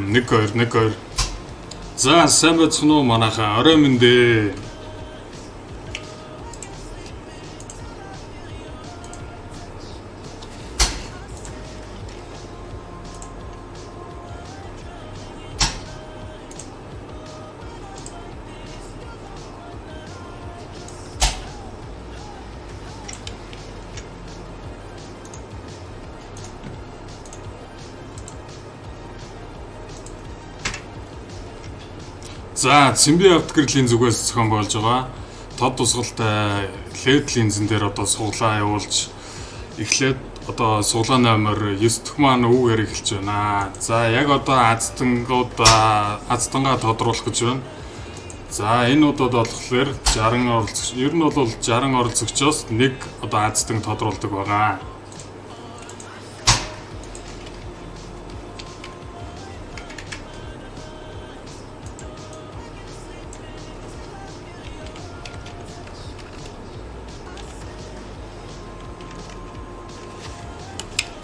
1 2 1 2. За, сайн байцгаана уу, манайхаа, орой минь дээ. За, Цэмби автогэрлийн зүгээс зохион болж байгаа тод тусгалтай LED линзэн дээр одоо суглаа явуулж эхлээд одоо суглаа номер 9 дэх маань үүгээр эхэлж байна. За, яг одоо азтангууд азтангаа тодруулах гэж байна. За, энэ удаад болохоор 60 оролцогч, ер нь бол 60 оролцогчоос нэг одоо азтан тодруулдаг байгаа.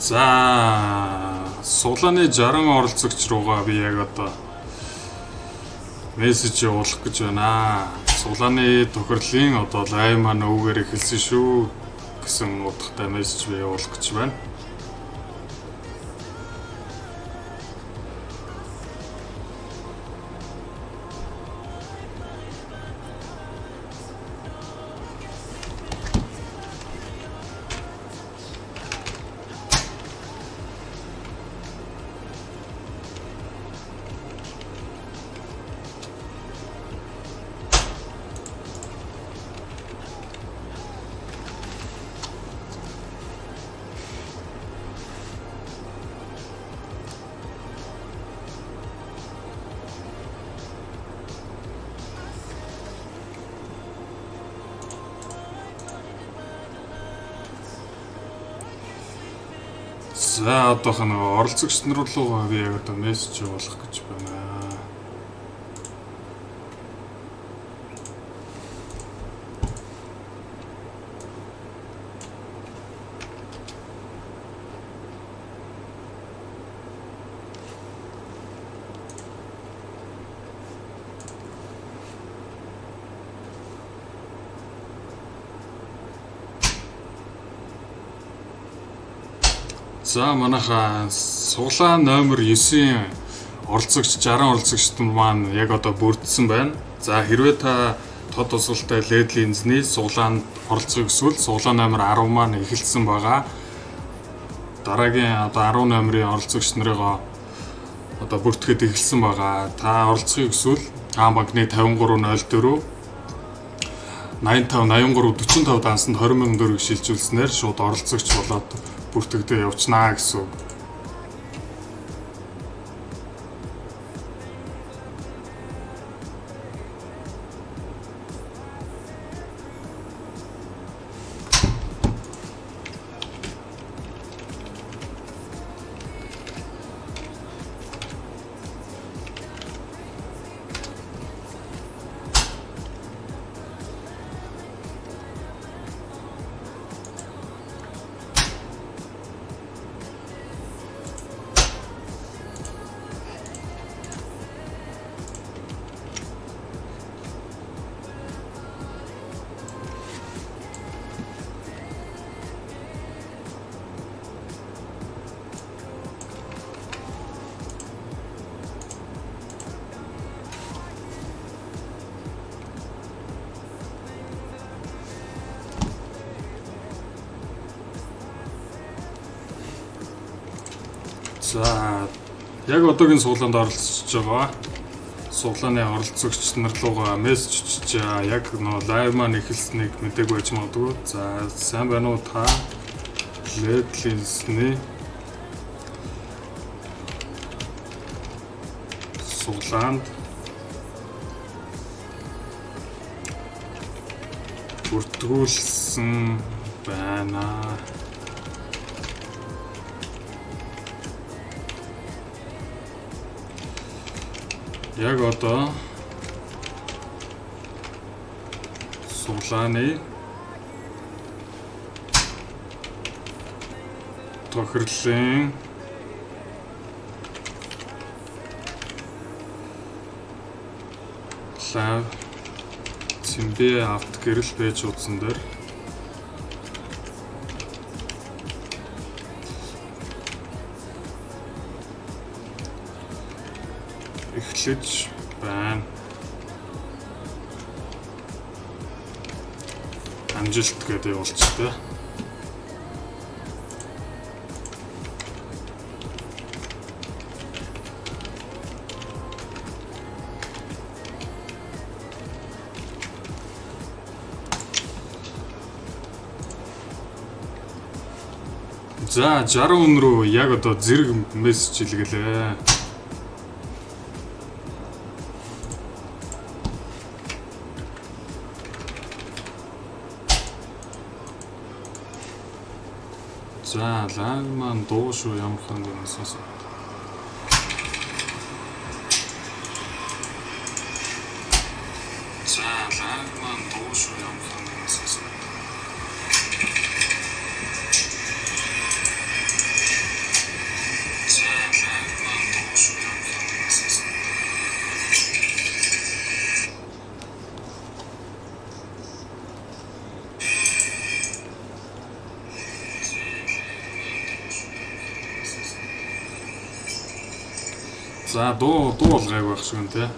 За, суглааны 60 оролцогч руугаа би яг одоо мессеж явуулах гэж байна. Суглааны тохирлын одоо live маань үүгээр эхэлсэн шүү гэсэн утгатай мессеж би явуулах гэж байна. За, одоох нь оролцогч нар руу би яг одоо мессеж явуулах гэж байна. За, манайхаа, суглаа номер 9-ийн оролцогч 60 оролцогчд маань яг одоо бүрдсэн байна. За, хэрвээ та тод тусгалтай LED линзний суглаанд оролцохыг хүсвэл суглаа номер 10 маань эхэлсэн байгаа. Дараагийн одоо 10 номерын оролцогч нарыгоо одоо бүртгэхэд эхэлсэн байгаа. Та оролцохыг хүсвэл Хаан банкны 5304 85 83 45 дансанд 20 мянган төгрөг шилжүүлснээр шууд оролцогч болоод бүртгэгдээ явуулчихнаа гэсэн үг. За, яг одоогийн суглаанд оролцож байгаа суглааны оролцогч нар руугаа мессеж бичиж яг нөө live маань эхэлснийг мдээгүй байж магадгүй. За, сайн байна уу, та LED линзний суглаанд бүртгүүлсэн байна. Яг одоо суглааны тохирлын Live Цэмбэ авт гэрэл байж утсан дээр эхлэж байна. Амжилт гэдэг явуулчихтай. За 60 хүн рүү яг одоо зэрэг мессеж илгэлээ. За live маань дуу шүү ямар хан юм сонсоо. За live маань дуу шүү ямар хан юм сонсоо. За live маань дуу шүү ямар хан юм сонсоо. За дуу бол гайгүй байх шиг байна те.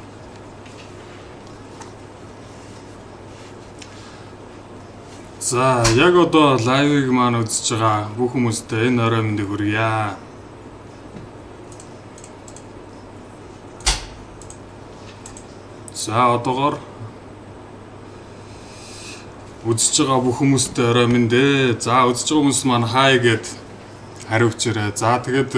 За яг одоо live ыг маань үзэж байгаа бүх хүмүүстээ энэ орой мэндийг хүргье. За одоогоор үзэж байгаа бүх хүмүүстээ орой мэнд ээ. За үзэж байгаа хүмүүс маань хай гэд хариу өгчээрэй. За тэгээд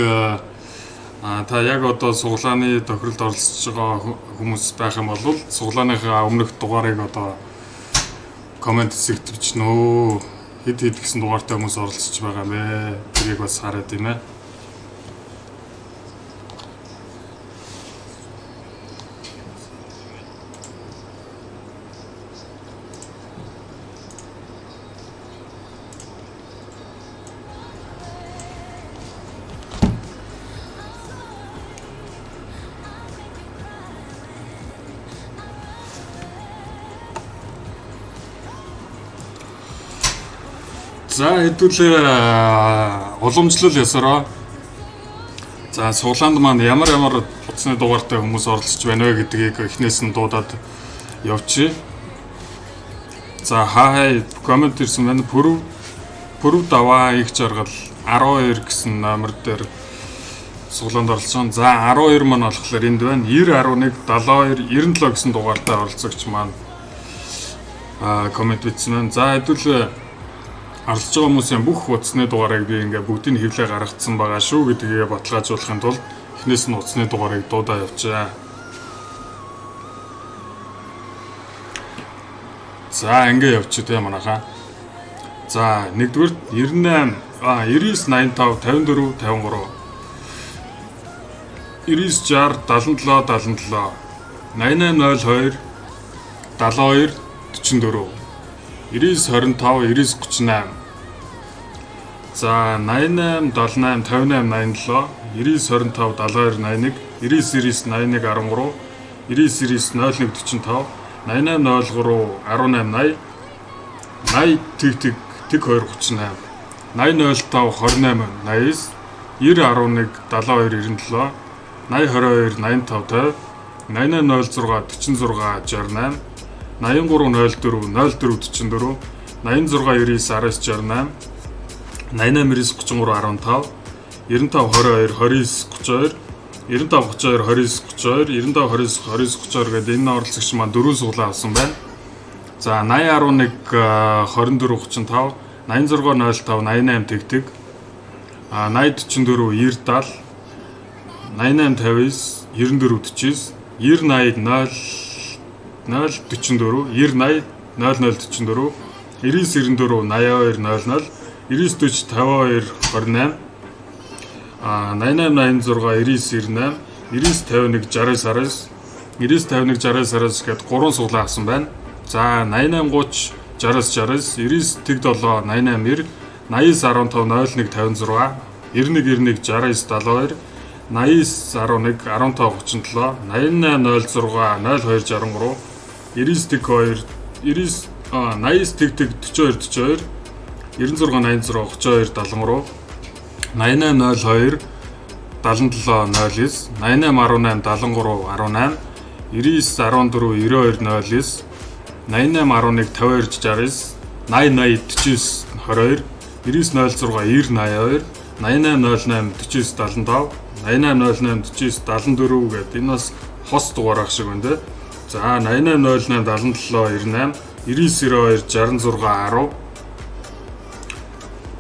та яг одоо суглааны тохиролд оролцож байгаа хүмүүс байх юм бол суглааныхаа өмнөх дугаарыг одоо comment хэсэгт бичнэ. Хэд хэд гэсэн дугаартай хүмүүс оролцож байгаа юм бэ? Тэрийг бас хараад юм ээ. За хэдүүлээ уламжлал ёсороо. За суглаанд маань ямар ямар утасны дугаартай хүмүүс оролцож байна вэ гэдгийг эхнээс нь дуудаад явчих. За хай comment ирсэн байна. Пүрэв Пүрэв даваа их жаргал 12 гэсэн номер дээр суглаанд оролцсон. За 12 маань болохоор энд байна. 90 11 72 97 гэсэн дугаартай оролцогч маань comment бичсэн байна. За хэдүүлээ оролцож байгаа хүмүүсийн бүх утасны дугаарыг би ингээ бүгдийг хэвлээ гаргацсан байгаа шүү гэдгийг баталгаажуулахын тулд эхнээс нь утасны дугаарыг дуудаа явуучаа. За ингээ явчих те манайхаа. За нэгдүгээр 98 99 85 54 53 99 60 77 77 88 02 72 44 99 25 99 38. За 88 78 58 87 99 25 72 81 99 99 81 13 99 01 45 88 03 18 80 80 тэг тэг тэг 2 38 80 05 28 89 90 11 72 97 80 22 85 50 88 06 46 68 83 04 04 44 86 99 19 68 88 99 33 15 95 22 29 32 95 32 29 32 95 29 29 32 гэдэг энэ оролцогч маань дөрвөн суглаа авсан байна. За 80 11 24 35 86 05 88 тэг тэг 80 44 90 70 88 59 94 49 90 80 0 0 44 90 80 00 44 99 94 82 00 99 40 52 28 88 86 99 98 99 51 69 99 51 69 69 гээд 3 суглаа авсан байна. За 88 30 69 69 99 тэг 7 88 90 89 15 01 56 91 91 69 72 89 11 15 37 88 06 02 63 99 2 99 тэг 42 42 96 86 32 73 88 02 77 09 88 18 73 18 99 14 92 09 88 11 52 69 80 80 49 22 99 06 90 82 88 08 49 75 88 08 49 74 гэдэг энэ бас хос дугаар ах шиг байна те. За 88 08 77 98 99 92 66 10.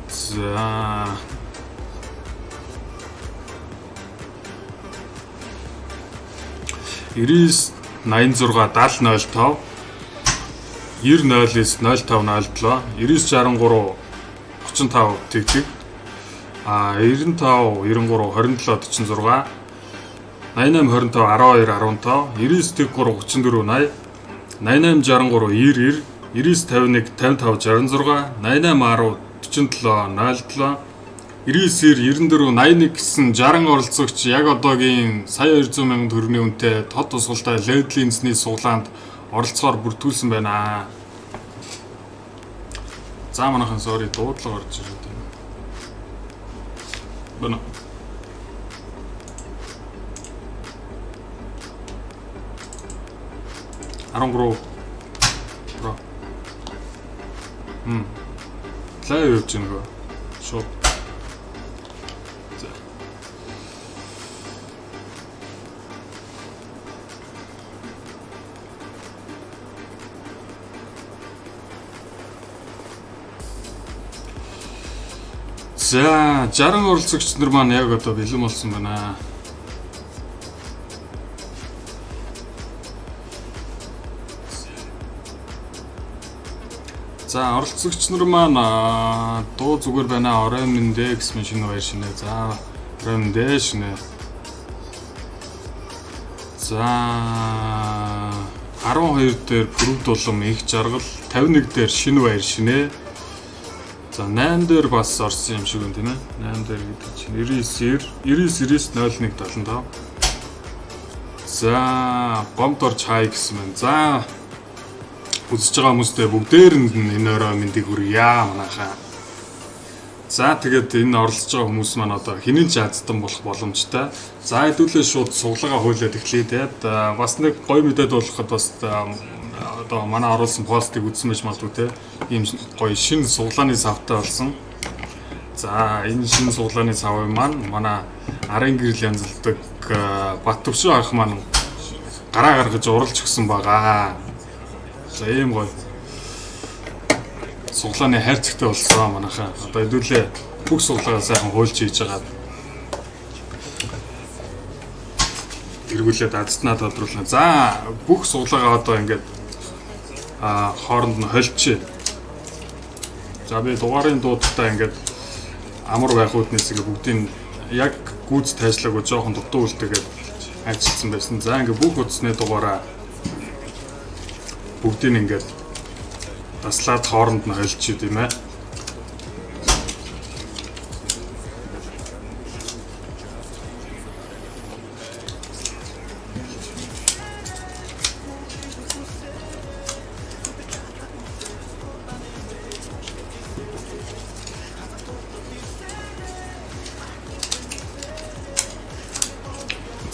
За 99 86 70 05 90 09 05 07 99 63 35 тэг тэг а 95 93 27 46 88 25 12 15 99 тэг 3 34 80 88 63 90 99 51 55 66 88 10 47 07 99 94 81 гэсэн 60 оролцогч яг одоогийн сая 200 мянган төгрөгийн үнэтэй тод тусгалтай LED линзний суглаанд оролцохоор бүртгүүлсэн байна. За манайхан sorry, дуудлага орж ирээд байна. Бана. 13 Pro. Live явж байгаа нөгөө. Шууд. За. За, 60 оролцогч нар маань яг одоо бэлэн болсон байна. За, оролцогч нар маань дуу зүгээр байна. Орой мэндэ гэсэн шинэ баяр шинэ. За, орой мэндэ шинэ. За, 12 дээр Пүрэв дулам их жаргал, 51 дээр шинэ баяр шинэ. За, 8 дээр бас орсон юм шиг байна тийм ээ. 8 дээр гэдэг чинь 99 99 99 01 75. За, гомд орж хай гэсэн байна. За, үзэж байгаа хүмүүстээ бүгдээрэнд нь энэ орой мэндийг хүргье манайхаа. За, тэгээд энэ оролцож байгаа хүмүүс маань одоо хинэн ч азтан болох боломжтой. За, хэдүүлээ шууд суглаагаа хуйлаад эхлэе те. Бас нэг гоё мэдээд болоход бас одоо манай оруулсан постыг үзсэн байж магадгүй те. Ийм гоё шинэ суглааны савтай болсон. За, энэ шинэ суглааны савын маань манай арын гэрэл янзалдаг Бат төвшөө ах маань гараа гаргаж уралж өгсөн байгаа. За, ийм гоё суглааны хайрцагтай болсон манайхаа. Одоо хэдүүлээ бүх суглаагаа сайхан хуйлж хийж байгаа. Тэргүүлээд азтнаа тодруулна. За, бүх суглаагаа одоо ингээд хооронд нь холчих. За, би дугаарын дуудалтаа ингээд амар байх үүднээс ингээ бүгдийг яг гүйц тайжлаагүй жоохон дутуу үлдээгээд ажилласан байсан. За, ингээ бүх утасны дугаараа бүгдийг ингээд таслаад хооронд нь холчих юм ээ.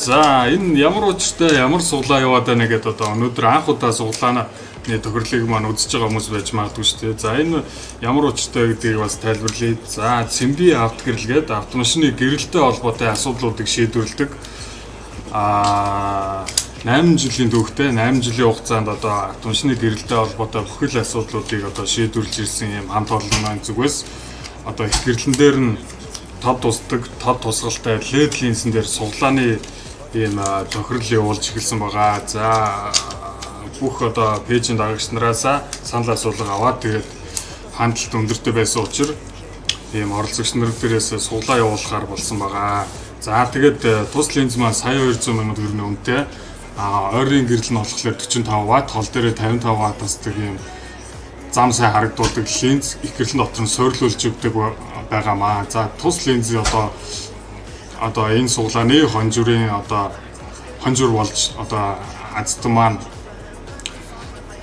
За, энэ ямар учиртай ямар суглаа яваад байна гэдээ одоо өнөөдөр анх удаа суглааны тохирлыг маань үзэж байгаа хүмүүс байж магадгүй шүү дээ. За, энэ ямар учиртай гэдгийг бас тайлбарлая. За, Цэмби авто гэрэл гээд автомашины гэрэлтэй холбоотой асуудлуудыг шийдвэрлэдэг. 8 жилийн түүхтэй, 8 жилийн хугацаанд одоо автомашины гэрэлтэй холбоотой бүхэл асуудлуудыг одоо шийдвэрлэж ирсэн юм хамт олон зүгээс одоо их гэрлэн дээр нь тод тусдаг, тод тусгалтай LED линзэн дээр суглааны ийм тохирол явуулж эхэлсэн байгаа. За, бүх одоо пэйжийн дагагч нараас санал асуулга аваад тэгээд хандлт өндөртэй байсан учраас ийм оролцогч нар дээрээс суглаа явуулахаар болсон байгаа. За, тэгээд тус линз маань сая 200 мянган төгрөгийн үнэтэй. Ойрын гэрэл нь болохоор 45 ватт, хол дээрээ 55 ваттаас тэг ийм зам сайн харагдуулдаг линз их гэрлэн дотор нь суурлуулж өгдөг байгаамаа. За, тус линзийн одоо энэ суглааны хонжурын одоо хонжур болж одоо азтан маань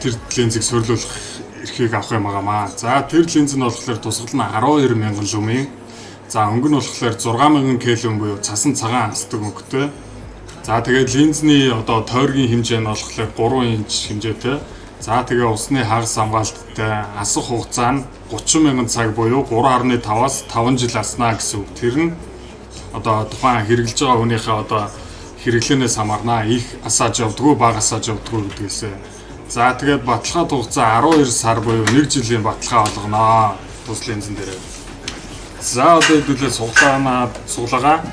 тэр линзийг суйрлуулах эрхийг авах юм байгаамаа. За тэр линз нь болохоор тусгал нь 12,000 люмен. За өнгө нь болохоор 6,000 кельвин буюу цасан цагаан хасдаг өнгөтэй. За тэгээд линзний одоо тойргийн хэмжээ нь болохоор 3 инч хэмжээтэй. За тэгээ усны хагас хамгаалттай, асах хугацаа нь 30,000 цаг буюу 3.5-аас 5 жил аснаа гэсэн үг. Тэр нь одоо тухайн хэрэглэж байгаа хүнийхээ одоо хэрэглээнээс хамаарна. Их асааж явдггүй, бага асааж явдггүй гэдгээсээ. За тэгээд баталгаа хугацаа 12 сар буюу 1 жилийн баталгаа олгоно. Тус линзэн дээр. За одоо хэдүүлээ суглаагаа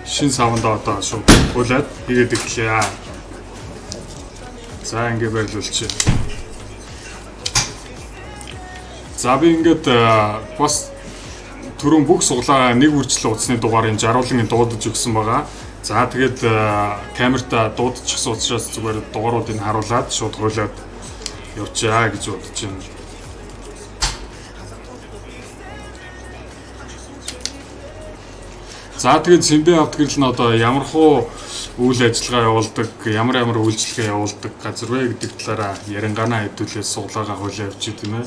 шин савндаа одоо шууд хуулаад хийгээд эхлэе. За ингэ байрлуулчих. За би ингээд бас түрүүн бүх суглаагаа нэг үржлэн утасны дугаарыг 60-уулан дуудаж өгсөн байгаа. За тэгээд камертаа дуудчихсан учраас зүгээр дугааруудыг харуулад шууд хуулаад явчаа гэж бодож байна. За тэгээд Сэмбэ авт гэрэл нь одоо ямархуу үйл ажиллагаа явуулдаг, ямар ямар үйлчилгээ явуулдаг газар вэ гэдэг талаараа ярингаанаа хэдүүлээ суглаагаа хуулаа явчих тийм ээ.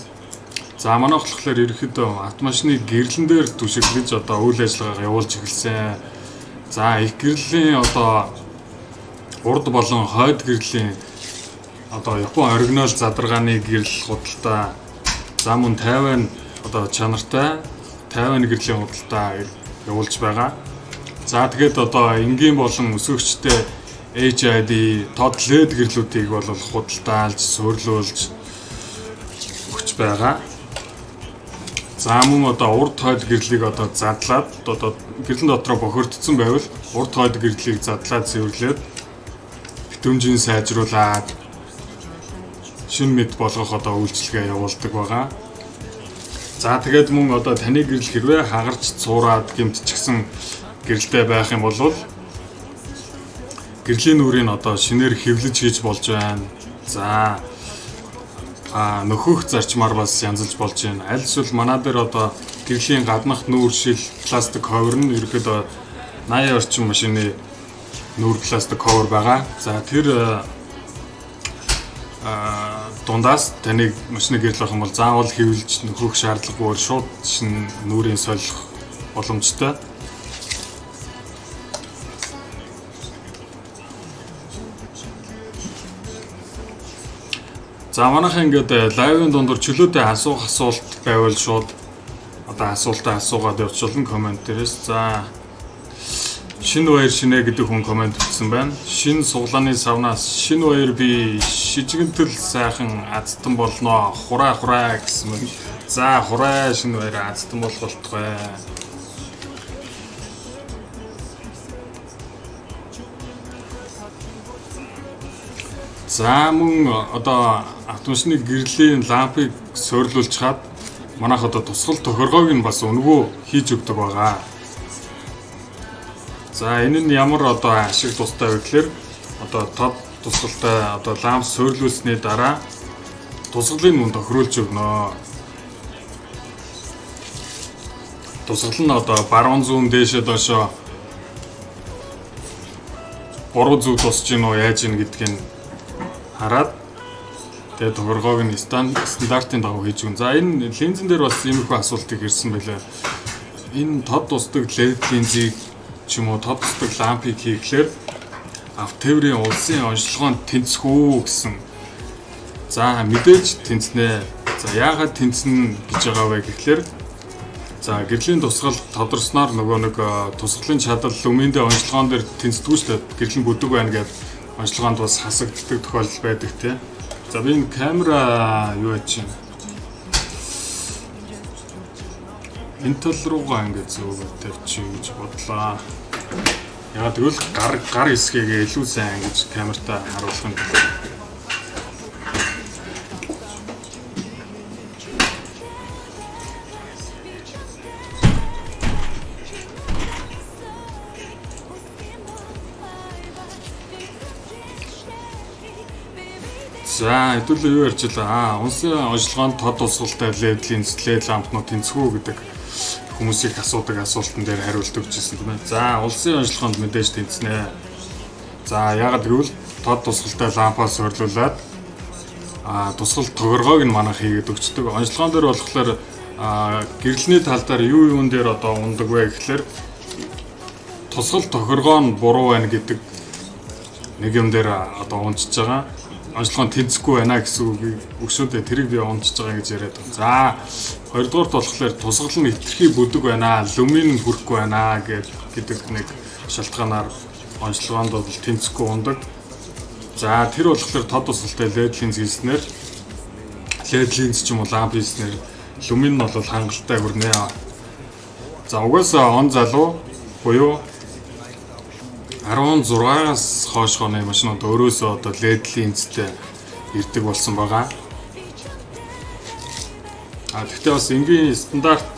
За манайх болохоор ерөнхийдөө автомашины гэрлэн дээр түшиглэж одоо үйл ажиллагаагаа явуулж эхэлсэн. За их гэрлийн одоо урд болон хойд гэрлийн одоо Япон оригинал задаргааны гэрэл худалдаа, за мөн Тайван одоо чанартай Тайван гэрлийн худалдаа явуулж байгаа. За тэгээд одоо энгийн болон өсөөгчтэй HID тод LED гэрлүүдийг бол худалдаалж, суйрлуулж өгч байгаа. За мөн одоо урд хойд гэрлийг одоо задлаад одоо гэрлэн дотроо бохирдсон байвал урд хойд гэрлийг задлаад цэвэрлээд битүүмжийн сайжруулад шин мэд болгох одоо үйлчилгээ явуулдаг байгаа. За тэгээд мөн одоо таны гэрэл хэрвээ хагарч цуураад гэмтчихсэн гэрэлтэй байх юм бол гэрлийн нүрийг одоо шинээр хэвлэж хийж болж байна. За нөхөх зарчмаар бас янзалж болж байна. Аль эсвэл манай дээр одоо гэрлийн гаднах нүүр шил пластик ховор нь ерөөхдөө 80 орчим машины нүүр пластик ховор байгаа. За тэр дундаас таны машины гэрэл авах юм бол заавал хэвлэж нөхөх шаардлагагүй шууд шинэ нүүрийн солих боломжтой. За манайхан ингээд live-ын дундуур чөлөөтэй асуух асуулт байвал шууд одоо асуултаа асуугаад явуулна comment дээрээс. За шинэ баяр шинэ гэдэг хүн comment бичсэн байна. Шинэ суглааны савнаас шинэ баяр би шижигэнтэл сайхан азтан болноо. Хураа хураа гэсэн мөн. За хураа шинэ баяр азтан болох болтугай. За мөн одоо автомашины гэрлийн лампыг суйрлуулчихад манайх одоо тусгал тохиргоог нь бас үнэгүй хийж өгдөг байгаа. За энэ нь ямар одоо ашиг тустай вэ гэхээр одоо тод тусгалтай одоо ламп суйрлуулсны дараа тусгалыг мөн тохируулж өгнө. Тусгал нь одоо баруун зүүн дээшээ доошоо буруу зүг тусч гин үү яаж гин гэдгийг хараад тэгээ тохиргоог нь стандартын дагуу хийж өгнө. За энэ линзэн дээр бас иймэрхүү асуултыг ирсэн байлаа. Энэ тод тусдаг LED линзийг ч юм уу тод тусдаг лампыг хийхлээр автотээврийн улсын онцлогоонд тэнцэх үү гэсэн. За мэдээж тэнцнэ. За яагаад тэнцнэ гэж байгаа вэ гэхлээр за гэрлийн тусгал тодорсноор нөгөө нэг тусгалын чадал люмендээ онцлогоон дээр тэнцдэггүй шүү дээ. Гэрлийн бүдэг байна гэдээ онцлогоонд бас хасагддаг тохиолдол байдаг те. За би энэ камера юу яаж чинь энэ тал руугаа ингээд зөөгөө тавьчих гэж бодлоо. Яагаад гэвэл гар хэсгийг илүү сайн гэж камертаа харуулах юм. За хэдүүлээ юу ярьж байлаа? Унсын онцлогоонд тод тусгалтай LED линз, LED лампнууд тэнцэх үү гэдэг хүмүүсийг асуудаг асуултан дээр хариулт өгч ирсэн тийм ээ. За улсын онцлогоонд мэдээж тэнцнэ. За яагаад гэвэл тод тусгалтай лампаа суйрлуулад Тусгал тохиргоог нь манайх хийгээд өгчдөг. Онцлогоон дээр болохоор гэрлэний тал дээр юу юун дээр одоо ундаг вэ гэхлээр тусгал тохиргоо нь буруу байна гэдэг нэг юм дээр одоо унжиж байгаа. Онцлогоо тэнцэхгүй байна гэсэн үгийг өгшөөдөө тэрийг би унжиж байгаа гэж яриад байна. За, хоёрдугаарт болохоор тусгал нь хэтэрхий бүдэг байна, люмин нь хүрэхгүй байна гэдэг нэг шалтгаанаар онцлогоонд бол тэнцэхгүй ундаг. За, тэр болохоор тод тусгалтай LED линз хийснээр, LED линз ч юм уу ламп хийснээр люмин нь бол хангалттай хүрнэ. За, угаасаа он залуу буюу 16-аас хойш оны машинууд өөрөөсөө одоо LED линзтэй ирдэг болсон байгаа. А тэгтээ бас энгийн стандарт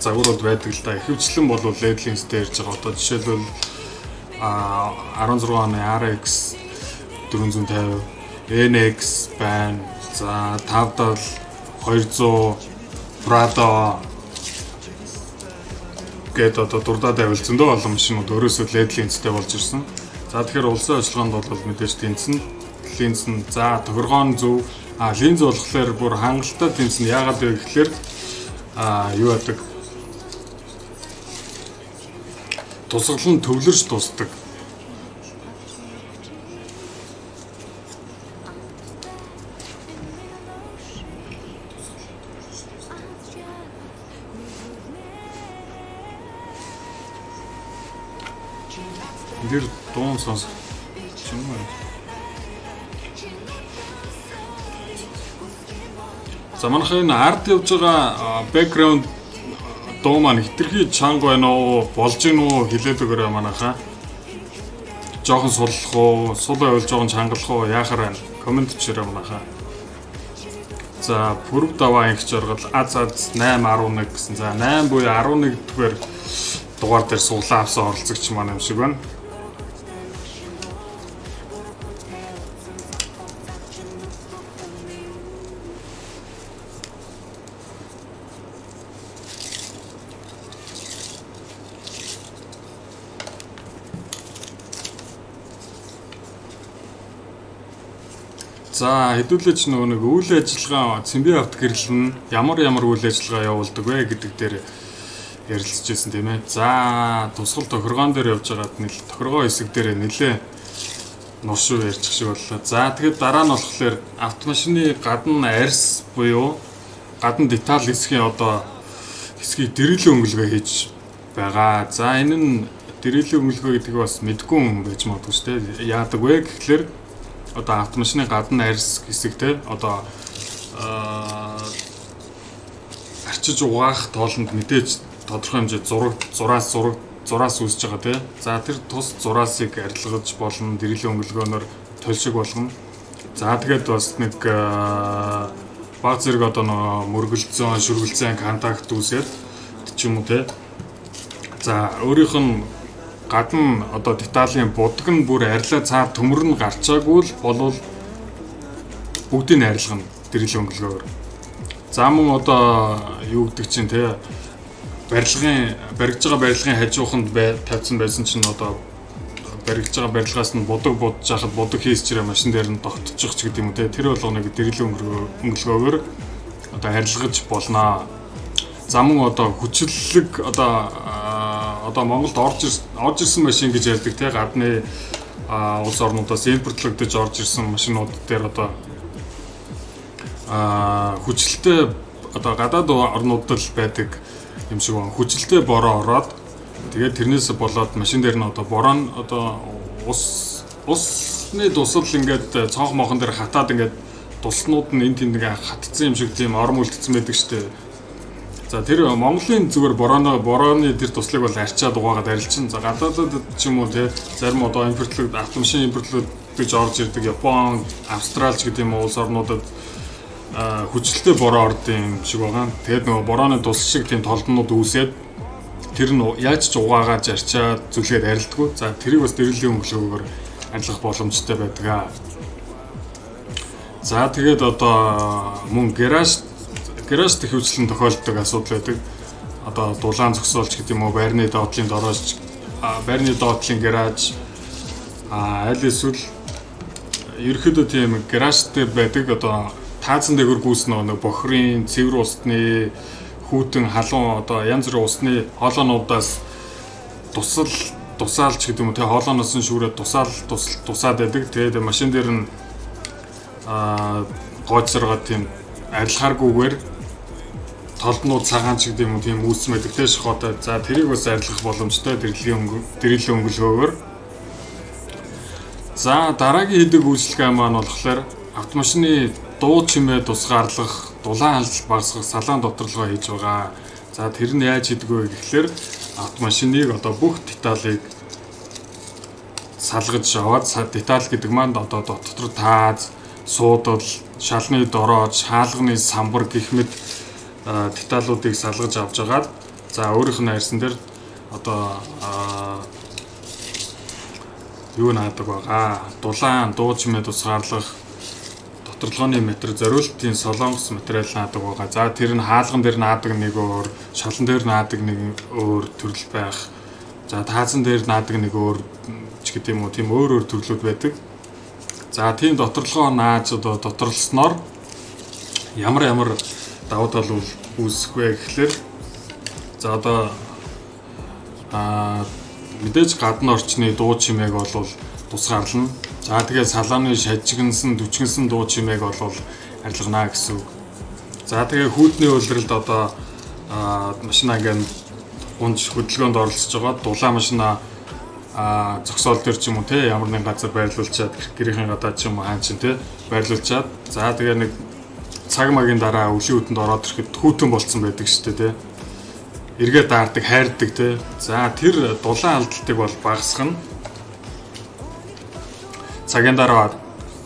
загварууд байдаг л да. Ихэвчлэн бол LED линзтэй ирж байгаа. Одоо жишээлбэл 16 оны RX 450, NX байна. За, 570 200 Prado гээд одоо дурдаад байвал зөндөө олон машинууд өөрөөсөө LED линзтэй болж ирсэн. За, тэгэхээр улсын ажиллагаанд бол мэдээж тэнцэн линз нь, за, тохиргоо нь зөв. А линз болохоор бүр хангалттай тэнцэн. Яагаад вэ гэхлээр юу яадаг, тусгал нь төвлөрч тусдаг. Энд дээр дуун сонсох юм байна. За, манайх энэ ард явж байгаа background дуу маань хэтэрхий чанга байна уу, болж гин үү, хэлээд өгөөрэй манайхаа. Жоохон суллах уу, сул байвал жоохон чангалах уу, яахаар байна? Comment хийрээ манайхаа. За, пүрэв даваа инх жаргал аз аз 811 гэсэн. За, 8 буюу 11 дугаар дугаар дээр суглаа авсан оролцогч маань юм шиг байна. За, хэдүүлээ ч нөгөө нэг үйл ажиллагаа Цэмбий авто гэрэл нь ямар ямар үйл ажиллагаа явуулдаг вэ гэдэг дээр ярилцж байсан, тийм ээ. За, тусгал тохиргоон дээр явж байгаад нэл тохиргоо хэсэг дээр нэлээ нуршуу ярьчих шиг боллоо. За, тэгээд дараа нь болохоор автомашины гадна арьс буюу гадна деталь хэсгийн одоо хэсгийг дэрэлэн өнгөлгөө хийж байгаа. За, энэ нь дэрэлэн өнгөлгөө гэдэг бас мэдгүй юм байж магадгүй шүү дээ. Яадаг вэ гэхлээр одоо автомашины гадна арьс хэсэг те одоо арчиж угаах тоолонд мэдээж тодорхой хэмжээ зураг зураас зураг зураас үүсэж байгаа тий. За, тэр тус зураасыг арилгаж болно, дэрэлэн өнгөлгөөнөөр толь шиг болгоно. За, тэгээд бас нэг баг зэрэг одоо нөгөө мөргөлзөн, шүргэлзэн контакт үүсээд ч юм уу те. За, өөрийнх нь гадна одоо деталийн будаг нь бүр арилаа цаа төмөр нь гарчаагүй л болвол бүгдийг нь арилгана дэрэлэн өнгөлгөөр. За, мөн одоо юу гэдэг чинь те барилгын баригдж байгаа барилгын хажууханд тавьсан байсан чинь одоо баригдж байгаа барилгаас нь будаг будж хахад будаг хийсчрээ машин дээр нь тогтчих ч гэдэг юм уу те, тэр болгоныг дэрэлэн өнгөлгөөгөр одоо арилгаж болно. За, мөн одоо хүчлэг одоо Монголд орж ирсэн машин гэж ярьдаг те, гадны улс орнуудаас импортлогдож орж ирсэн машинууд дээр одоо хүчлэлтэй одоо гадаад орнуудад л байдаг юм шиг байна. Хүчлэлтэй бороо ороод тэгээд тэрнээс болоод машин дээр нь одоо бороо нь одоо усны дусал ингээд цонх мохон дээр хатаад ингээд дуснууд нь энэ тэнд ингээд хатцсан юм шиг тийм ором үлдсэн байдаг штэ. За, тэр Монголын зүгээр борооны тэр туслыг бол арчаад угаагаад арилчин. За, гадаадад ч юм уу те зарим одоо импортлог автомашин импортлогдож орж ирдэг Япон, Австралч гэдэг юм улс орнуудад хүчлэлтэй бороо орд юм шиг байгаа. Тэгээд нөгөө борооны тус шиг тийм толднууд үүсээд тэр нь яаж ч угаагааж арчаад зүлгээд арилдаггүй. За, тэрийг бас дэрэллийн өнгөлгөөр арилгах боломжтой байдаг. За, тэгээд одоо мөн гараж тэхвчлэн тохиолддог асуудал байдаг. Одоо дулаан зогсоолч гэдэг юм уу, байрны доотлын дороож, байрны доотлын гараж, аль эсвэл Ерөөхдөө тийм гараж дээр байдаг одоо таазан дээгүүр гүйсэн нэг бохирын, цэвэр усны, хүйтэн, халуун одоо янз бүрийн усны хоолойнуудаас тусал тусаалч гэдэг юм уу те хоолойноос нь шүүрээд тусаал тусаад байдаг. Тэгээд машин дээр нь гойцоргоо тийм арилгааргүйгээр толднууд цагаан ч гэдэг юм уу тийм үүссэн байдаг те шохоотой. За тэрийг бас арилгах боломжтой дэрлийн өнгөлгөөгөөр. За дараагийн хийдэг үйлчилгээ маань болохоор автомашины дуу чимээ тусгаарлах, дулаан халдалт багасгах, салаан доторлогоо хийж байгаа. За тэр нь яаж хийдэг вэ гэхлээр автомашиныг одоо бүх деталийг салгаж аваад деталь гэдэг маань одоо дотор тааз, суудал, шалны дороож, хаалганы самбар гэх мэт деталуудыг салгаж авч агаад за өөрийнх нь арьсан дээр одоо юу наадаг байгаа. Дулаан, дуу чимээ тусгаарлах, доторлогооны метр зориултын солонгос материал наадаг байгаа. За тэр нь хаалган дээр наадаг нэг өөр, шалан дээр наадаг нэг өөр төрөл байх. За таазан дээр наадаг нэг өөр ч гэдэг юм уу тийм өөр өөр төрлүүд байдаг. За тийм доторлогоо нааж одоо доторлосноор ямар ямар давуу тал үүсэх вэ гэхлээр за одоо мэдээж гадна орчны дуу чимээг бол тусгаарлана. За тэгээд салааны шажигнсан, түчгэнсэн дуу чимээг бол арилгана гэсэн үг. За тэгээ хүүтний улиралд одоо машина ингээд унж хөдөлгөөнд оролцож байгаа дулаан машина зогсоол дээр ч юм уу те ямар нэгэн газар байрлуулчаад гэрийн гадаа ч юм уу хаан чинь те байрлуулчаад за тэгээ нэг цаг магийн дараа өвлийн үтэнд ороод ирэхэд хүүтэн болцсон байдаг шүү дээ те. Эргээ даардаг, хайрдаг те. За тэр дулаан алдалтыг бол багасгах нь. Цагийн дараа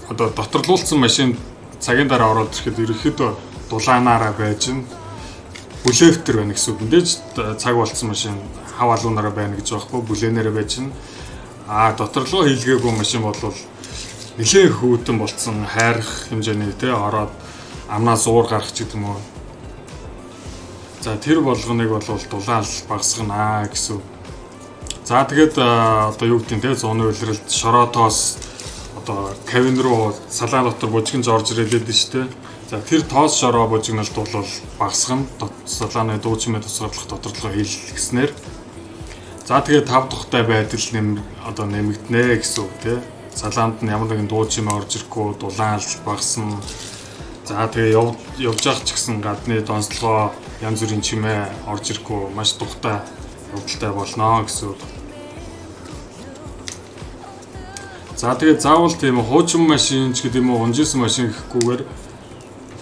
одоо доторлуулсан машин цагийн дараа ороод ирэхэд ерөнхийдөө дулаанаараа байж нь бүлээвтер байна гэсэн үг. Мэдээж цаг болцсон машин хав алуунаараа байна гэж байхгүй, бүлээнээрээ байж нь. Доторлогоо хийлгээгүй машин бол нэлээд хүүтэн болцсон, хайрах хэмжээний те ороод амнаас уур гарах ч гэдэг юм уу. За тэр болгоныг бол дулаан багасгана гэсэн. За тэгээд одоо юу гэдэг нь те зууны улиралд шороо тоос одоо кабин руу салаан дотор бужигнж орж ирээд шүү дээ. За тэр тоос шороо бужигналт бол багасгана. Салааны дуу чимээ тусгаарлах доторлогоо хийлгэснээр. За тэгээд тав тухтай байдал одоо нэмэгдэнэ гэсэн үг те. Салаанд нь ямар нэгэн дуу чимээ орж ирэхгүй, дулаан алдалт багасна. За тэгээ явж явах ч гэсэн гадны донцлогоо янз бүрийн чимээ орж ирэхгүй маш тухтай явдалтай болно гэсэн үг. За тэгээ заавал тийм хуучин машин ч гэдэг юм уу унжисан машин гэхгүйгээр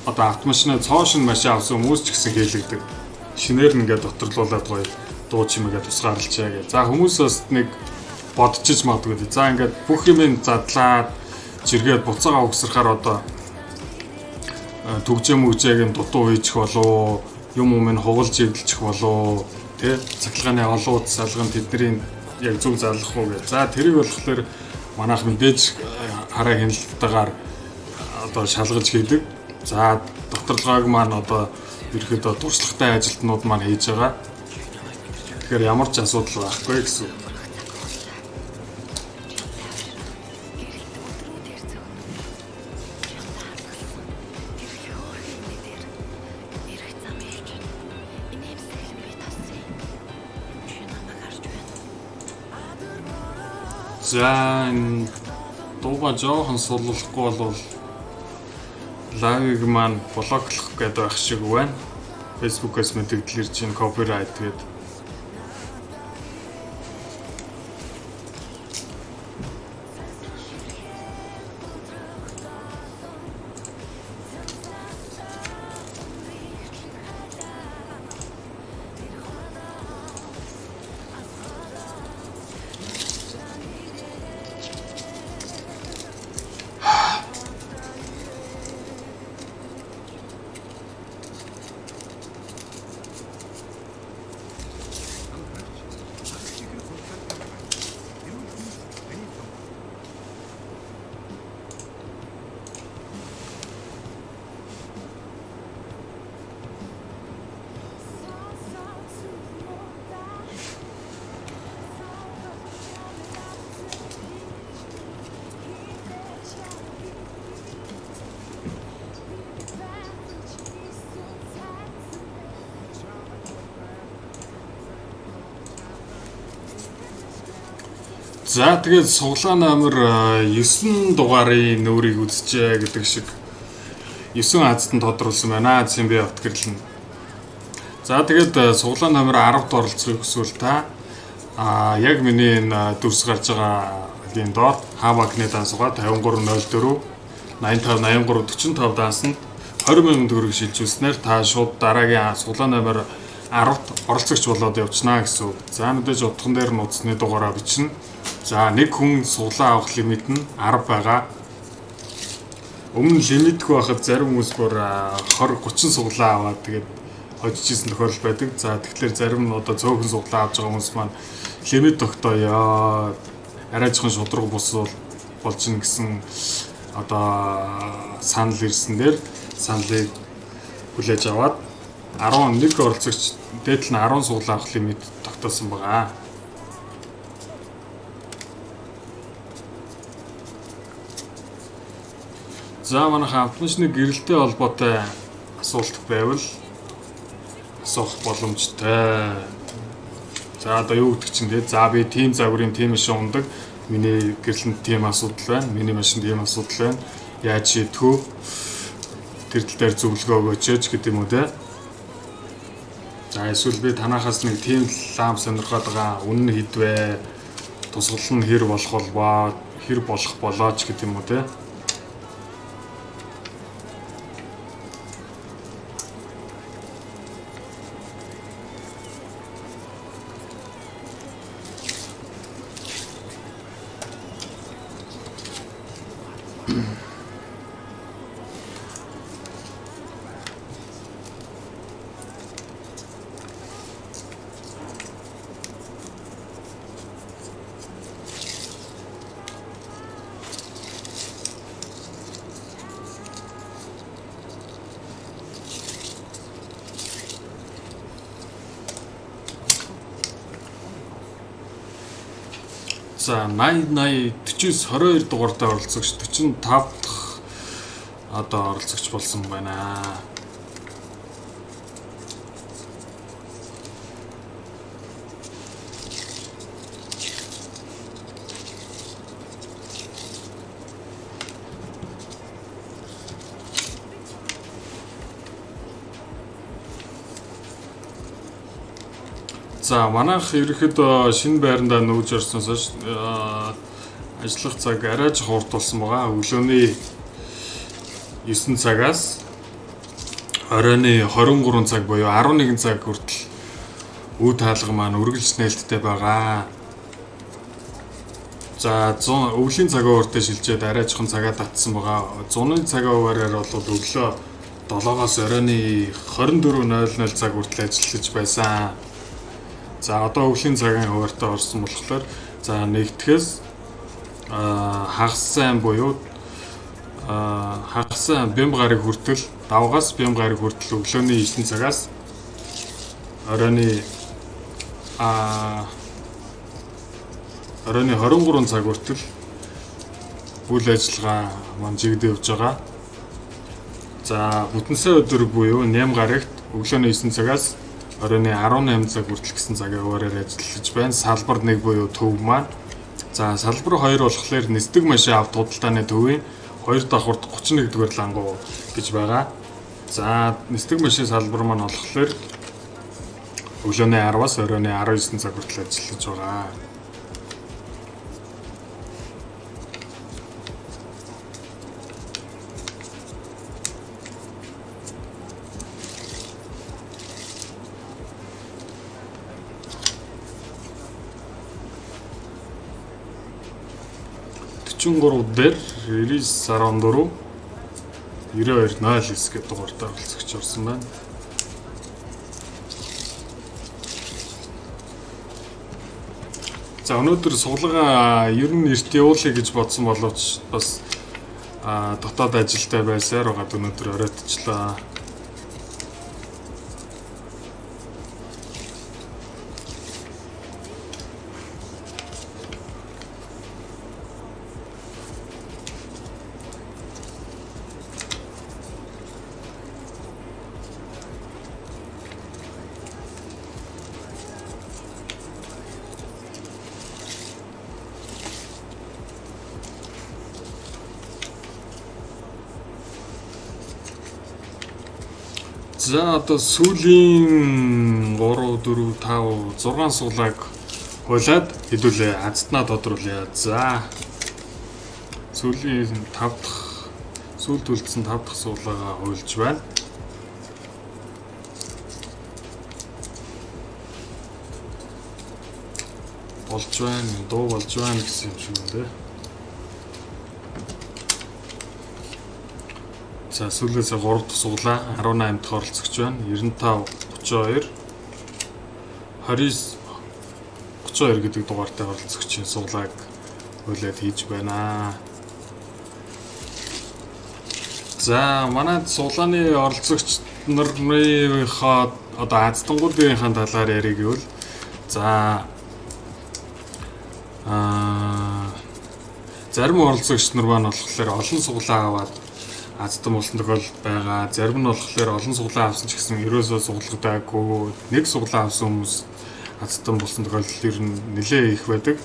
одоо автомашина цоо шинэ машин авсан хүмүүс ч гэсэн хийлэгдэг. Шинээр нь ингээд доторлуулад гоё дуу чимээгээ тусгаарлчаа гэх. За хүмүүс бас нэг бодчихж магадгүй. За ингээд бүх юм задлаад жиргээд буцаага угсрахаар одоо түгжээ мүгжээг нь дутуу хийчих болов юм юм нь хугалж эдэлчих болов тэ цахилгааны олон утас салган тэдний яг зөв залгах уу гэж. За тэрийг болохоор манайх мэдээж хараа хяналтайгаар одоо шалгаж хийдэг. За доторлогоог маань одоо ерөөхдөө туршлагатай ажилтнууд маань хийж байгаа. Тэгэхээр ямар ч асуудал байхгүй гэсэн. За энэ дууга жоохон суллахгүй бол live ыг маань block лох гээд байх шиг байна. Facebook-ээс мэдэгдэл ирж байна copyright гээд. За, тэгээд суглаа номер 9 дугаарын нүүрийг үзжээ гэдэг шиг 9 азтан тодруулсан байна. Цэмбэ авт гэрлэн. За, тэгээд суглаа номер 10-д оролцохыг хүсвэл та яг миний энэ дүрс гарч байгаа лийн доор Хавакны дансгаа 5304 85 83 45 дансанд 20 мянган төгрөг шилжүүлснээр та шууд дараагийн суглаа номер 10-д оролцогч болоод явчихна гэсэн үг. За, мэдээж утган дээр нууцны дугаараа бичнэ. За, нэг хүн суглаа авах лимит нь 10 байгаа. Өмнө лимитгүй байхад зарим хүмүүс бүр 20 30 суглаа аваад тэгээд хожиж исэн тохиолдол байдаг. За, тэгэхээр зарим нь одоо цөөхөн суглаа авч байгаа хүмүүс маань лимит тогтооё. Арай жоохон шударга бус болж гин гэсэн одоо санал ирсэн дээр саналыг хүлээж аваад 11 оролцогч дээдл нь 10 суглаа авах лимит тогтоосон байгаа. За, манайхан автомашины гэрэлтэй холбоотой асуулт байвал асуух боломжтой. За, одоо юу гэдэг чинь те. За, би тийм загварын тийм машин ундаг. Миний гэрлэнд тийм асуудал байна. Миний машинд ийм асуудал байна. Яаж шийдэх вэ? Тэр тал дээр зөвлөгөө өгөөч гэдэг юм уу те. За, эсвэл би танахаас нэг тийм ламп сонирхоод байгаа. Үнэ нь хэд вэ? Тусгал нь хэр болох болбоо? Хэр болох болооч гэдэг юм уу те. За, 80 80 49 22 дугаартай оролцогч 45 дахь одоо оролцогч болсон байна. За, манайх ерөнхийдөө шинэ байрандаа нүүж орсноос хойш ажиллах цаг арай ч хурд болсон байгаа. Өглөөний 9 цагаас оройн 23 цаг буюу 11 цаг хүртэл үе таалга маань үргэлж нээлттэй байгаа. За, 100 өвлийн цагийн уртаа шилжээд арай жоохон цагаа татсан байгаа. Зуны цагийн хуваараар бол өглөө 7-оос оройн 24:00 цаг хүртэл ажиллаж байсан. За, одоо өвлийн цагийн хуваарьтай орсон болохоор за нэгтгэхээс хагас сайн буюу хагас сайн бямба гараг хүртэл давгаас бямба гараг хүртэл өглөөний 9 цагаас оройн оройн 23 цаг хүртэл үйл ажиллагаа маань жигдээ явж байгаа. За, бүтэн сайн өдөр буюу нэм гарагт өглөөний 9 цагаас оройн 18 цаг хүртэл гэсэн цагийн хуваараар ажиллаж байна. Салбар 1 буюу төв маань. За, салбар 2 болохоор нисдэг машин авт худалдааны төвийн 2 давхарт 31 дугаар лангуу гэж байгаа. За, нисдэг машин салбар маань болохоор өглөөний 10-аас оройн 19 цаг хүртэл ажиллаж байгаа. 43 дээр 99.14 92 09 гэдэг дугаартай оролцогч орсон байна. За, өнөөдөр суглага ер нь эрт явуулъя гэж бодсон боловч бас дотоод ажилтай байсаар байгаад өнөөдөр оройтчлаа. За одоо сүүлийн 3 4 5 6 суулаг хуулаад хэдүүлээ азтнаа тодруулъя. За сүүлийн 5 дахь сүүлд үлдсэн 5 дахь суулаагаа хуйлж байна. Болж байна, дуу болж байна гэсэн юм шиг байна. За сүүлээс 3 дахь суглаа 18 дахь оролцогч байна. 95 32 29 32 гэдэг дугаартай оролцогчийн суглааг хуулиад хийж байна. За манай суглааны оролцогч нарныхаа одоо азтангуудынхаа талаар ярих гэвэл за зарим оролцогч нар маань болохоор олон суглаа аваад азтан болсон тохиолдол байгаа. Зарим нь болохоор олон суглаа авсан ч гэсэн ерөөсөө суглагдаагүй. Нэг суглаа авсан хүмүүс азтан болсон тохиолдол ер нь нэлээ их байдаг.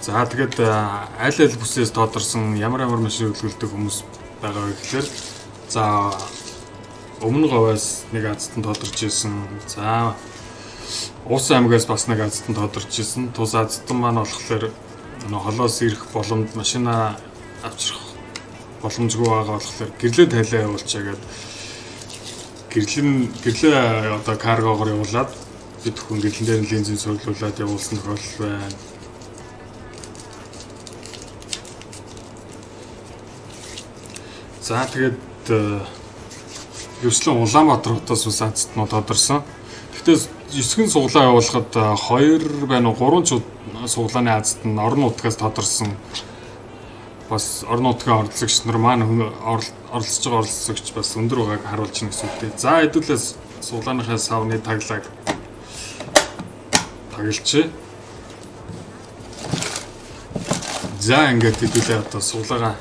За тэгээд аль аль бүсээс тоодорсон ямар ямар машин хөдөлгүүлдэг хүмүүс байгаа вэ гэхээр за өмнө говьос нэг азтан тоодорч исэн. За Уус аймагаас бас нэг азтан тоодорч исэн. Тус азтан маань болохоор нөө холоос ирэх боломж машина авчрах боломжгүй байгаа болохоор гэрлээ тайлаа явуулчаа гээд гэрлээ одоо каргогоор явуулаад бид хүн гэрлэн дээр нь линзийг суйрлуулад явуулсан тохиолдол байна. За тэгээд ерөөслөө Улаанбаатар хотоос бас азтнууд тодорсон. Гэхдээ 9 суглаа явуулахад 2 байна уу 3 суглааны азт нь орон нутгаас тодорсон. Бас орон нутгийн оролцогч нар маань оролцож байгаа оролцогч бас өндөр байгааг харуулж байна гэсэн үг дээ. За хэдүүлээ суглааныхаа савны таглааг таглчээ. За ингээд хэдүүлээ одоо суглаагаа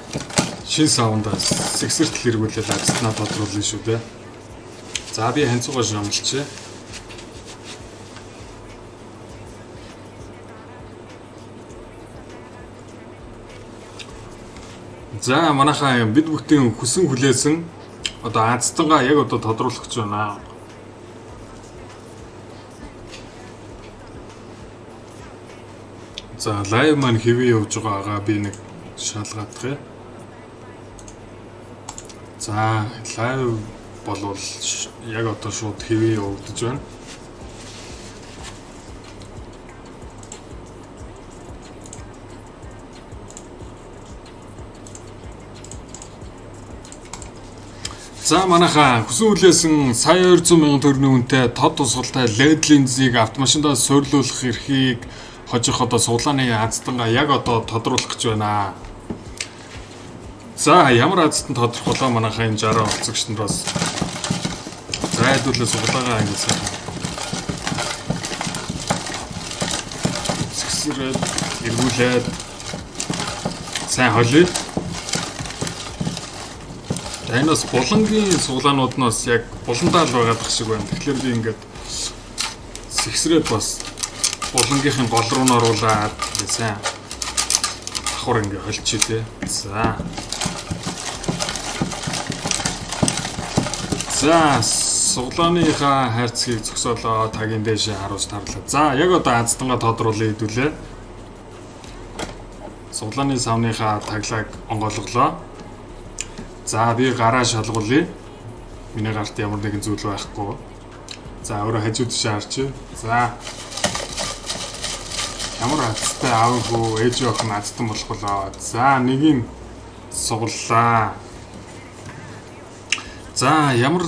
шин савндаа сэгсэртэл эргүүлэл азтнаа тодруулна шүү дээ. За би ханцуугаа шамлчээ. За манайхаа бид бүгдийн хүсэн хүлээсэн одоо азтангаа яг одоо тодруулах гэж байна. За live маань хэвээ явж байгаагаа би нэг шалгаадах юм. За live болвол яг одоо шууд хэвээ явагдаж байна. За манайхаа хүсэн хүлээсэн сая 200 мянган төгрөгийн үнэтэй тод тусгалтай LED линзийг автомашиндаа суйрлуулах эрхийг хожих одоо суглааны азтангаа яг одоо тодруулах гэж байна. За ямар азтан тодорхойлоо манайхаа энэ 60 оролцогч нараас. За хэдүүлээ суглаагаа ингэ сайхан сэгсрээд эргүүлээд сайн холиё. Энэ бас булангийн суглаанууд нь бас яг буландаа л байгаад шиг байна. Тэгэхээр би ингээд сэгсрээд бас булангийнхын гол руу нь оруулаад ингээд сайн давхар ингээд холчих тий. За. За суглааныхаа хайрцгийг зөксөөлөө тагийн дээшээ харуулж тарлаа. За яг одоо азтангаа тодруулъя хэдүүлээ. Суглааны савныхаа таглааг онгойлголоо. За би гараа шалгуулъя. Миний гарт ямар нэгэн зүйл байхгүй. За өөрөө хажуу тишээ харчих. За ямар азтай аавгүй ээж охин азтан болох болоо. За нэгийг суглаа. За ямар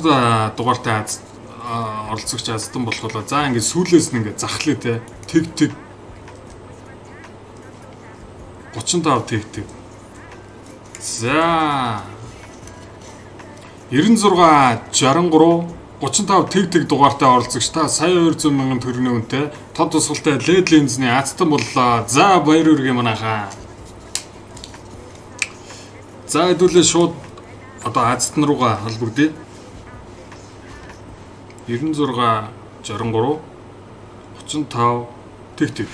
дугаартай аз оролцогч азтан болох болоо. За ингээд сүүлээс нь ингээд захлаа те. Тэг тэг 35 тэг тэг. За 96 63 35 тэг тэг дугаартай оролцогч та сая 200 мянган төгрөгийн үнэтэй тод тусгалтай LED линзний азтан боллоо. За баяр хүргэе манайхаа. За хэдүүлээ шууд одоо азтан руугаа холбогдъё. 96 63 35 тэг тэг.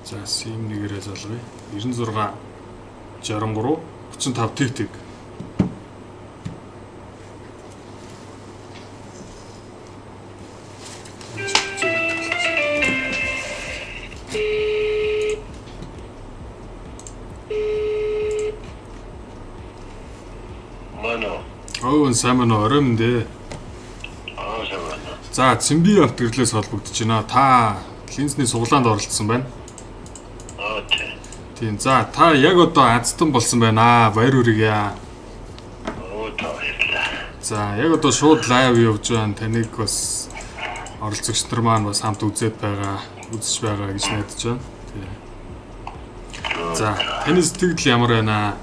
За сим нэгээрээ залгая. 96 63 35 тэг тэг. Мано. Өө сайн байна уу? Орой минь дээ. Аа сайн байна. За, Цэмби авт гэрлээс холбогдож байна. Та линзний суглаанд оролцсон байна. Аа тий. Тийм. За, та яг одоо азтан болсон байна. Баяр хүргье. Оо та баярлалаа. За, яг одоо шууд live явж байна. Таныг бас оролцогч нар маань бас хамт үзээд байгаа, үзэж байгаа гэж найдаж байна. Тийм. За, таны сэтгэл ямар байна?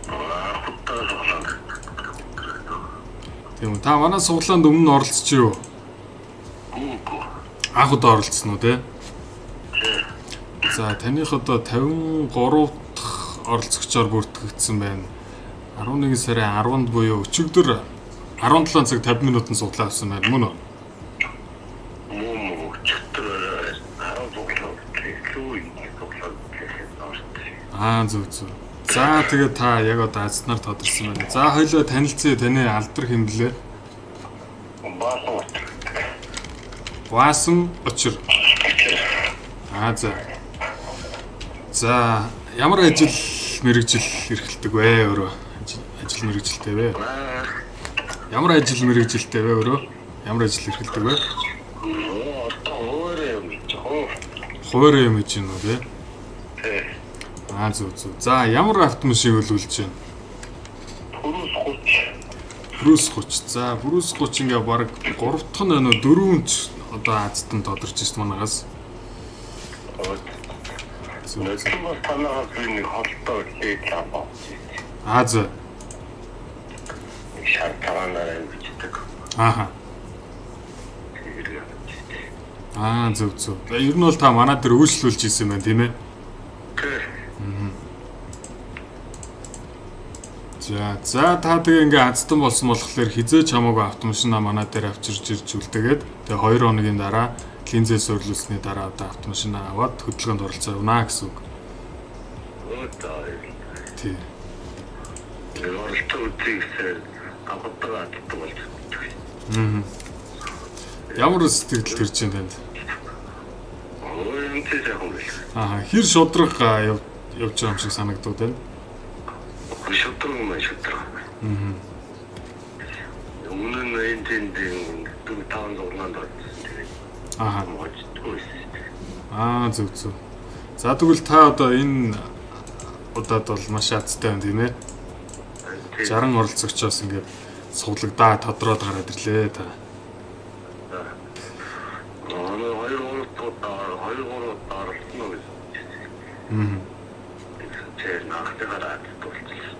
Аа хутаа суглаанд. Тийм үү. Та манай суглаанд өмнө нь оролцож юу? Үгүй. Анх удаа оролцсон уу те? Тий. За, таных одоо 53 дахь оролцогчоор бүртгэгдсэн байна. 11 сарын 10-нд буюу өчигдөр 17 цаг 50 минутанд суглаа авсан байна мөн үү? Муу муу өчигдөр 10 суглаа илүү юм суглаа гэхэд орсон. Аа, зөв зөв. За, тэгээд та яг одоо азнаар тодорсон байна. За, хоёлоо танилцъя. Таны алдар хэмблээ. Баасан утга. Баасан очир. Аа, за. За, ямар ажил мэргэжил эрхэлдэг вэ өөрөө? Ажил мэргэжилтэй вэ? Аа Ямар ажил мэргэжилтэй вэ өөрөө? Ямар ажил эрхэлдэг вэ? одоо өөрөө юм чи. Хуваарь юм хийж гэнэ үү те? Тий. Аа, зөв зөв. За, ямар автомашин хөлүүлж байна? Пүрүс 30. Брус 30. За, Брус 30 ингээ баг 3 дахь нь байна уу? 4 ч одоо азтан тодорч ирсэн манагаас. Оо Зөв зөв. нөтөн бас танаас би нэг холдоо лээд аваа. Аа, зөв. Нэг шар тагаанаар бичдэг. Ааха. Тэр Аа, зөв зөв. За, ер нь бол та манай дээр үйлчлүүлж ирсэн байна, тийм ээ? Тий. За, за та тэгээ ингээ азтан болсон болохоор хизээч хамаагүй автомашина манай дээр авчирч ирж үлдээгээд тэгээ 2 хоногийн дараа линзээ суйрлуулсны дараа одоо автомашина аваад хөдөлгөөнд оролцоо явна гэсэн үг. Оо та баярлалаа. Тий. Оролцоо үзье гэсэн авдаг аддаг болж байна. Ямар сэтгэл төрж байна танд? Оо юм чи сайхан байл. Аа, хэр шудраг явж байгаа юм шиг санагдав танд? Шудраг юм шудраг. Аа. Өмнө нь энэ тэнд 4 5 зургаанд орсон. Тэгээд Аа. мочдгүй байсан. Аа, зөв зөв. За, тэгвэл та одоо энэ удаад бол маш азтай байна, тийм ээ? 60 оролцогчоос ингээд суглагдаа тодроод гараад ирлээ та. Аа 2 3 удаа 2 3 удаа оролцсон уу гэж. Аа. Тэр наахтайгаар аддаг болчихсон.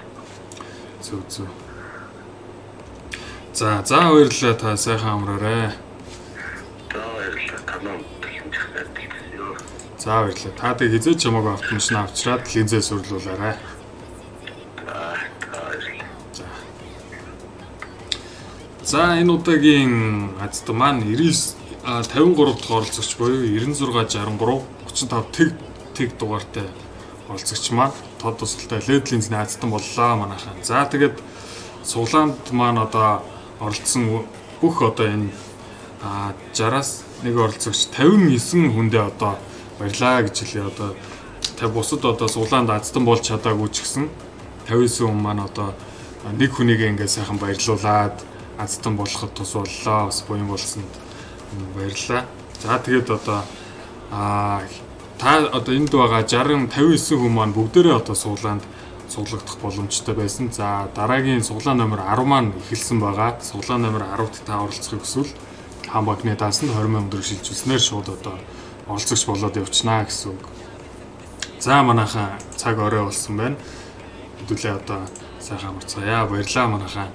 Зөв зөв. За, за баярлалаа, та сайхан амраарай. За баярлалаа. Танаа төлөмжих байдал ёо. За, баярлалаа. Та тэг хизээч чамаагүй автомашина авчираад линзээ суйрлуулаарай. За баярлалаа. За. За, энэ удаагийн азд маань 99 53 дахь оролцогч буюу 96 63 35 тэг тэг дугаартай оролцогч маань тод тусалтай LED линзний азтан боллоо манайхаа. За, тэгээд суглаанд маань одоо оролцсон бүх одоо энэ 60-аас нэг оролцогч 59 хүндээ одоо баярлаа гэж хэлье. Одоо 50 бусад одоо суглаанд азтан болж чадаагүй ч гэсэн 59 хүн маань одоо нэг хүнийг ингээд сайхан баярлуулад азтан болоход тус боллоо. Бас буян болсонд баярлалаа. За, тэгээд одоо та одоо энд байгаа 60 59 хүн маань бүгдээрээ одоо суглаанд суглагдах боломжтой байсан. За, дараагийн суглаан номер 10 маань эхэлсэн байгаа. Суглаан номер 10-д та оролцохыг хүсвэл хаан банкны даасанд 20 сая төгрөг шилжүүлснээр шууд одоо оролцогч болоод явчихнаа гэсэн үг. За, манайхаа цаг орой болсон байна. Хэдүүлээ одоо сайхан амарцгаая. Баярлалаа манайхаа.